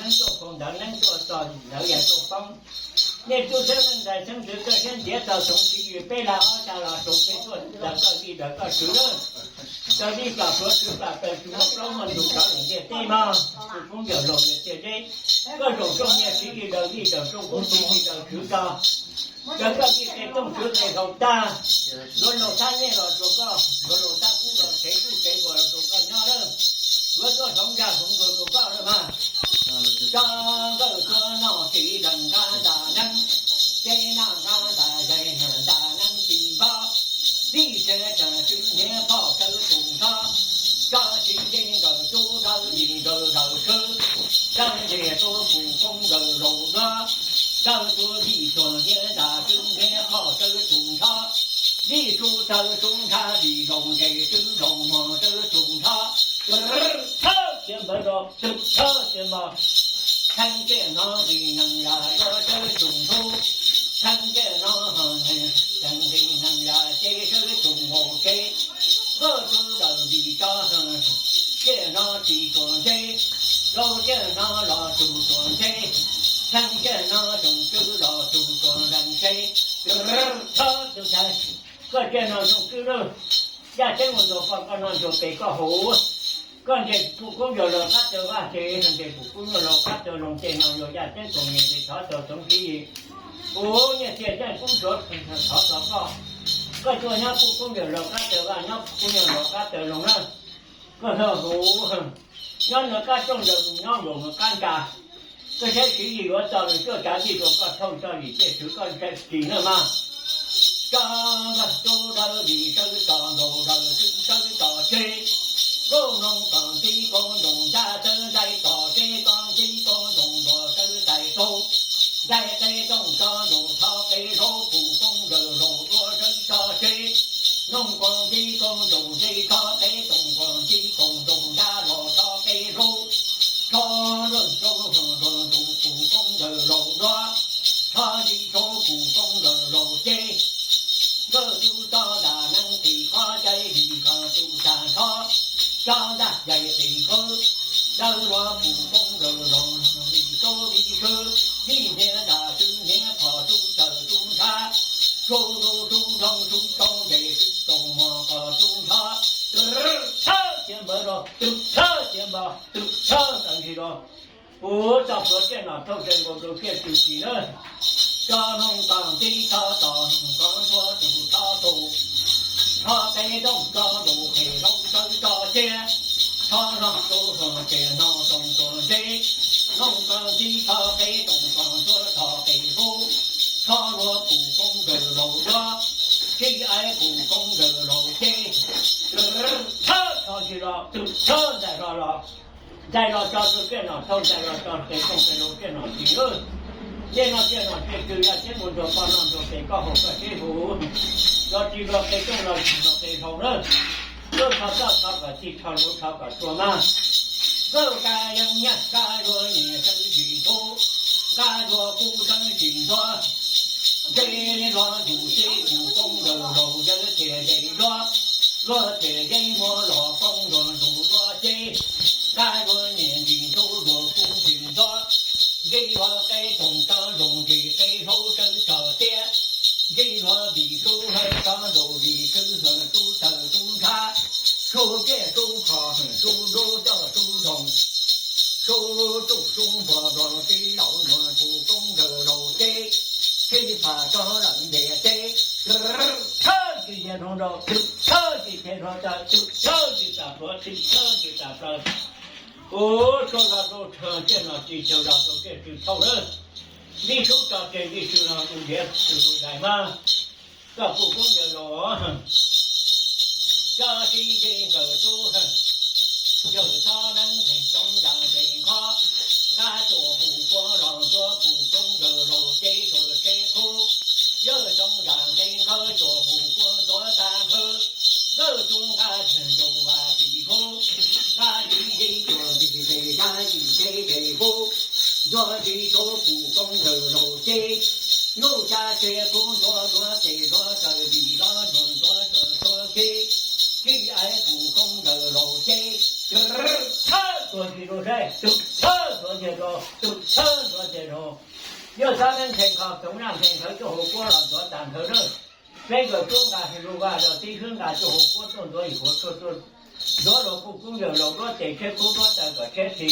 Neeb tuaj faus ntawv, neeb tuaj txog ntawv yog tuaj poob. Nej tub xeeb leej ntxhais xeeb ntxwv koj siab ntiav txog Txoov Tswv Yim, peb lag ob sab los rau peb tuaj daws koj vij daws koj tswv lawm. Daws vij kom pluav tswv kom taws tswv muaj plaub muaj ntug rov lawm ntiaj teb mog. Tus koob yawm laus yawg txiaj deb, koj zaum rooj nyiaj siv vij daws vij, zaum rooj koob siv vij daws tswv tso. Daws koj vij qe tooj tswv qe haus tag, yuav laus thab nyiaj los rau koj, yuav laus thab kub los tsev kub tsev nkuas los rau koj nyob lawm. Yuav tuaj hloov nkag hloov nkuas rau koj lawm mas. Tso nkawj tuaj noj txiv daws nqa ntas neeb, ces noj nqa ntas zais ntas neeb tsis npab. Vij tsa tsam tswv hniav phoj tsawv tus nrho, tso tsis nce nkawm tub dawb vij nkawm dawm swb, dawb nce tub pus koob nkawm laus duab, dawb tub vij tuag hniav ntas tswv hniav phoj tsawv tus nrho, vij sub tsawv sub nrhab vij laus nce tswv laus mog tsawv tus nrho. Thawb tiav npawv los, thawb tiav npawv, theej tiaj no vij neeg yam yuav tsawv tus ntub, theej tiaj no, theej vij neeg yam ces tsawv tus nkaus tsev, nkauj tswv dawb vij tso, tiaj no tsis tuam ntseb, laus tiaj no los tug tuam ntseb, theej tiaj no tsoom tswv los tug tuam nrees tsev. Thawb tus ntxhais, koj tiaj no tsoom tswv lawm, yaj ceeb mus ntuas poj koj no ntuas pem koj hauv. Koj ntes pum koob yawm laus qab taw vaj ces ntes pum koob yawm laus qab taw loog ces no yuav yaj ceeb koom ntes thov txog Txoov Tswv Yim. Kuv nyiaj txiag ceeb kub suav thov txog koj. Koj tuaj nyob pum koob yawm laus qab taw vaj, nyob pum koob yawm laus qab taw loog na. Koj hauv, nyob nws qab rooj yawm, nyob nkaus nws qab ntsa. Koj saib Tswv Yim yuav txo nws cuaj tsav vij rau koj thauj tso vim tiaj tswv koj ntsa ris na mas. Tso nkawj tub dawb vij tsawv tso nkaus dawm tswv tsawv tso tsev, nkauj noog kom tib koob ntoos nrab tsawv ntaib tso tsev kom tib koob ntoos ntuas tsawv tais tub, ntaib qe tooj tso ntoos thov qe zaub pum koob yawm laus duab tsawv tso tsev, noog kom tib koob ntoos ntseb thov qe tooj kom tib koob ntoos nrab los thov qe zaub, thov zaub ntuos pum koob yawm laus duab, thov zib zaub pum koob yawm laus ceb. Nkauj tub tso ntas neeb qis qhov caij vij kom tub tsa thov, tso ntaj yaig qis qhov, dawb luag pum koob yawm laus vij tub vij swb, vij hniav ntas tswv hniav phoj tswv tawm tswv nrhab, tswv lub tswv nroog tswv tsoom ntes tswv tsoom mog kom tswv nrhab. Thawb tiav npawv los, thawb tiav npawv, thawb ntawd ntsis los. Kuv txoj pluav tiaj nom thauj txais nkaus rau tiaj tswv tsis nawb. Tso noog kom tib thov tso noog kom ntxuav tus thov tus, thov qe tooj tso tus qe zaub tsawv tso tsev, thov noog tus hluas tiaj no toom tuam ntseb, noog kom tib thov qe tooj kom ntxuav thov qe zaub, thov luag pum koob yawm laus duab, tib aiv pum koob yawm laus ceb. Thawb tso tsis los, thawb ntxais los los, ntxais los tso rau tiaj nom thauj, ntxais los tso qe tooj qe zaub tiaj nom tsis lawm. Tiaj no tiaj nom tiaj tswv yaj ceeb mus ntuas poj no ntuas pem koj hauv koj seb hauv, los tsis los qe tooj los tsis los qe zaub lawm. Nkauj txhob txhob txhob kom txhij, txhob luv txhob kom tsua mas. Nkauj kab yeeb nyaj kab zuag nyiaj sawv tsis ntxhub, kab zuag kub sawv tsis ntxhua, ntsej luag ntxhub tib pum koob yawm laus yawg thiaj ze luag, luag thiaj ze muag los koob luag ntxhub luag ceb, kab zuag nyiaj ntsis ntxhub luag kub ntsis ntxhua, ntsej luag qe tooj tso zoo ntsis qe zaub sawv tso tiaj, ntsej luag vij sub hlawv tso nraus vij sub hlawv sub tawm sub nrhab, sub tiaj sub phoj sub lub coj sub nroog, sub tsuj sub npog los tib laus ntuas pum koob yawm laus ceb, tib phaj tso lawm ntiaj teb. Thawb tsis tiaj rau nraud, thawb tsis tiaj rau tawm, thawb tsis tas pluav, thawb tsis tas plaws. Kuv suav los rau tiaj nom tsis, chaw los rau tiaj tswv thauj lawm. Vij sub tso tseg vij sub los tus ntiav tus tus dais mas. Koj pum koob yawm laus, tso sib ze nkawm tub, yawm txhob neeb nqes tsoov ntas nqes nqhob, nqa tsuas hu kuav los ntxuav pum koob yawm laus ceb tsuas tsev khub, yawm tsoov ntas nqes nqhob tsuas hu kuav ntxuav tag nkhwv, nkawj tub nqa tseg nraus vas tsis hub, nqa tsis ze tsuas ntsis ze zab yim tsev ze kub, ntxuav tsis tsuav pum koob yawm laus ceb, nub xya tsev khub ntxuav ntxuav tes ntxuav taw vij los ntxuav ntxuav tsuav tsuav khib, khib aiv pum koob yawm laus ceb, Tshawb tuag ntsis rau saib, tshawb tuag ntsis rau, tshawb tuag ntsis rau. Yog xab neeb nthe kho, toov naj nthe ntawd tuaj hu kuab los ntxuav tas ntawd na. Peb nkawd tub nqa hais lus vaj los tib xwb nqa tuaj hu kuab tuaj ntxuav yim huv tuaj, ntxuav rau kuj kub yawg laus duab tes tshiab kub duab taw kom tshiab txhi.